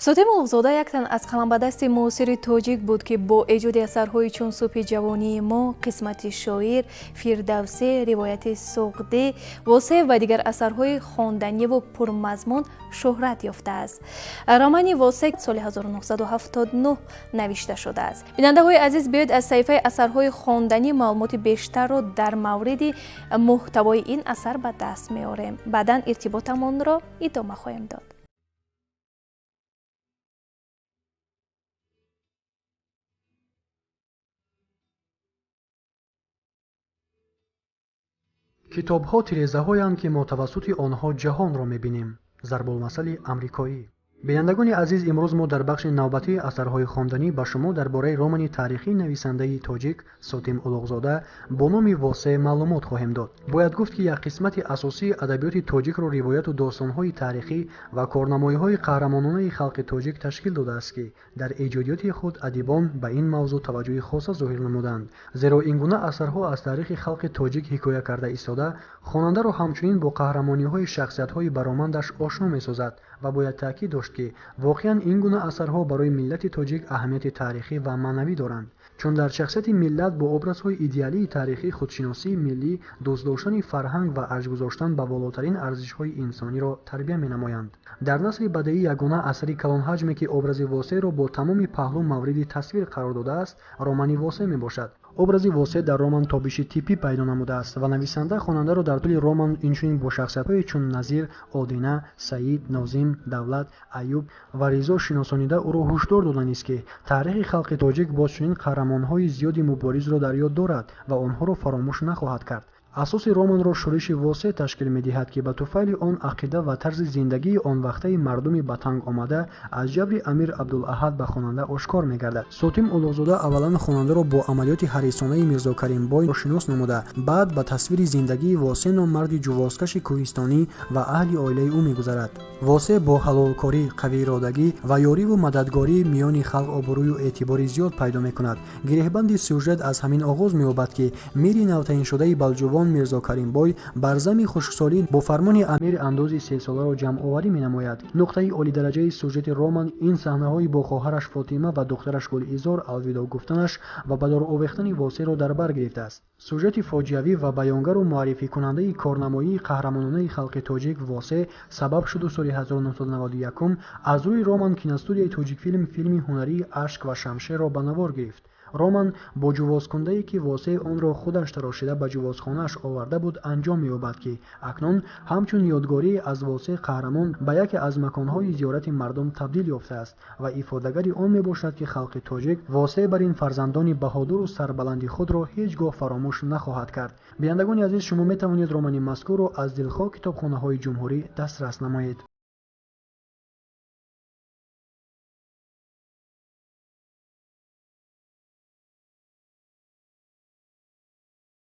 Сотим Улуғзода як тан аз қаламбадасти муосири тоҷик буд, ки бо эҷоди асарҳои чун субҳи ҷавонии мо, қисмати шоир, Фирдавсӣ, ривояти суғдӣ, Восеъ ва дигар асарҳои хонданиву пурмазмун шӯҳрат ёфтааст. Романи Восеъ соли 1979 навишта шудааст. Бинандаҳои азиз, биёед аз саҳифаи асарҳои хонданӣ маълумоти бештарро дар мавриди муҳтавои ин асар ба даст меорем. Баъдан иртиботамонро идома хоҳем дод. Китобҳо тирезаҳоянд, ки мо тавассути онҳо ҷаҳонро мебинем. Зарбулмасали амрикоӣ. Бинандагони азиз, имрӯз мо дар бахши навбатии асарҳои хонданӣ ба шумо дар бораи романи таърихии нависандаи тоҷик Сотим Улуғзода бо номи Восеъ маълумот хоҳем дод. Бояд гуфт, ки як қисмати асосии адабиёти тоҷикро ривояту достонҳои таърихӣ ва корнамоиҳои қаҳрамононаи халқи тоҷик ташкил додааст, ки дар эҷодиёти худ адибон ба ин мавзӯъ таваҷҷӯҳи хоса зоҳир намуданд. Зеро ин гуна асарҳо аз таърихи халқи тоҷик ҳикоя карда истода, хонандаро ҳамчунин бо қаҳрамониҳои шахсиятҳои баромандаш ошно месозад ва бояд таъкид дошт, ки воқеан ин гуна асарҳо барои миллати тоҷик аҳамияти таърихӣ ва маънавӣ доранд, чун дар шахсияти миллат бо образҳои идеалии таърихӣ худшиносии миллӣ, дӯст доштани фарҳанг ва арҷ гузоштан ба волотарин арзишҳои инсониро тарбия менамоянд. Дар насри бадеӣ ягона асари калонҳаҷме, ки образи Восеъро бо тамоми паҳлӯ мавриди тасвир қарор додааст, романи Восеъ мебошад. Образи Восеъ дар роман тобиши типӣ пайдо намудааст ва нависанда хонандаро дар тӯли роман инчунин бо шахсиятҳое чун Назир, Одина, Саид, Нозим, Давлат, Аюб ва Ризо шиносонида ӯро ҳушдор доданист, ки таърихи халқи тоҷик боз чунин қаҳрамонҳои зиёди муборизро дар ёд дорад ва онҳоро фаромӯш нахоҳад кард. Асоси романро шӯриши Восеъ ташкил медиҳад, ки ба туфайли он ақида ва тарзи зиндагии он вақтаи мардуми ба танг омада аз ҷабри амир Абдулаҳад ба хонанда ошкор мегардад. Сотим Улуғзода аввалан хонандаро бо амалиёти ҳарисонаи Мирзо Каримбой шинос намуда, баъд ба тасвири зиндагии Восеъ ном марди ҷувозкаши кӯҳистонӣ ва аҳли оилаи ӯ мегузарад. Восеъ бо ҳалолкорӣ, қавииродагӣ ва ёриву мададгорӣ миёни халқ обрӯю эътибори зиёд пайдо мекунад. Гиреҳбанди сюжет аз ҳамин оғоз меёбад, ки мири навтаъиншудаи Балҷувон Мирзо Каримбой бар зами хушксолӣ бо фармони амир андози сесоларо ҷамъоварӣ менамояд. Нуқтаи олидараҷаи сюжети роман ин саҳнаҳои бо хоҳараш Фотима ва духтараш Гулизор алвидо гуфтанаш ва ба дор овехтани Восеъро дар бар гирифтааст. Сюжети фоҷиавӣ ва баёнгару муаррификунандаи корнамоии қаҳрамононаи халқи тоҷик Восеъ сабаб шуду соли 1991 аз рӯи роман киностудияи Тоҷикфилм филми ҳунарии Ашк ва шамшерро ба навор гирифт. Роман бо ҷувозкундае, ки Восеъ онро худаш тарошида ба ҷувозхонааш оварда буд, анҷом меёбад, ки акнун ҳамчун ёдгорие аз Восеъ қаҳрамон ба яке аз маконҳои зиёрати мардум табдил ёфтааст ва ифодагари он мебошад, ки халқи тоҷик Восеъ бар ин фарзандони баҳодуру сарбаланди худро ҳеҷ гоҳ фаромӯш нахоҳад кард. Бинандагони азиз, шумо метавонед романи мазкурро аз дилхоҳ китобхонаҳои ҷумҳурӣ дастрас намоед.